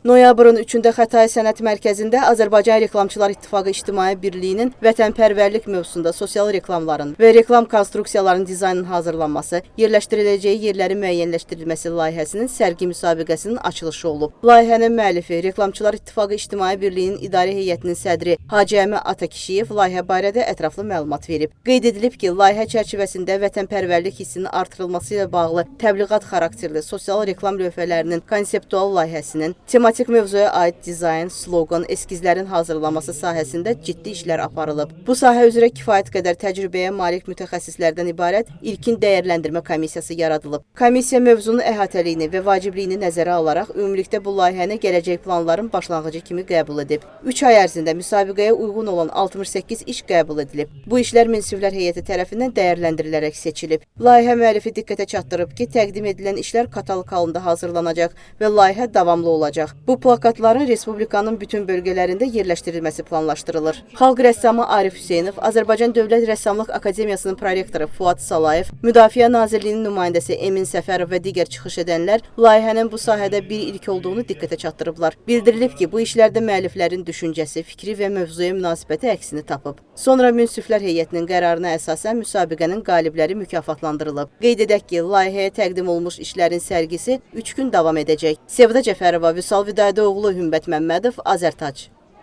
Noyabrın 3-də Xətai Sənət Mərkəzində Azərbaycan Reklamçılar İttifaqı İctimai Birliyinin vətənpərvərlik mövzusunda sosial reklamların və reklam konstruksiyalarının dizaynının hazırlanması, yerləşdiriləcəyi yerlərin müəyyənləşdirilməsi layihəsinin sərgi müsabiqəsinin açılışı olub. Layihənin müəllifi Reklamçılar İttifaqı İctimai Birliyinin İdarə Heyətinin sədri Hacı Əmi Atakişiyev layihə barədə ətraflı məlumat verib. Qeyd edilib ki, layihə çərçivəsində vətənpərvərlik hissinin artırılması ilə bağlı təbliğat xarakterli sosial reklam lövhələrinin konseptual layihəsinin, tematik mövzuya aid dizayn, sloqan, eskizlərin hazırlanması sahəsində ciddi işlər aparılıb. Bu sahə üzrə kifayət qədər təcrübəyə malik mütəxəssislərdən ibarət ilkin dəyərləndirmə komissiyası yaradılıb. Komissiya mövzunun əhatəliyini və vacibliyini nəzərə alaraq ümumilikdə bu layihəni gələcək planların başlanğıcı kimi qəbul edib. 3 ay ərzində müsabiqəyə uyğun olan 68 iş qəbul edilib. Bu işlər münsiflər heyəti tərəfindən dəyərləndirilərək seçilib. Layihə müəllifi diqqətə çatdırıb ki, təqdim edilən işlər kataloq halında hazırlanacaq və layihə davamlı olacaq. Bu plakatların respublikanın bütün bölgələrində yerləşdirilməsi planlaşdırılır. Xalq rəssamı Arif Hüseynov, Azərbaycan Dövlət Rəssamlıq Akademiyasının prorektoru Fuad Salayev, Müdafiə Nazirliyinin nümayəndəsi Emin Səfərov və digər çıxış edənlər layihənin bu sahədə bir ilk olduğunu diqqətə çatdırıblar. Bildirilib ki, bu işlərdə müəlliflərin düşüncəsi, fikri və mövzuya münasibəti əksini tapıb. Sonra münsiflər heyətinin qərarına əsasən müsabiqənin qalibləri mükafatlandırılıb. Qeyd edək ki, layihəyə təqdim olunmuş işlərin sərgisi 3 gün davam edəcək. Sevda Cəfərova, Vüsal Vidadioğlu, Hümbət Məmmədov, Azərtac.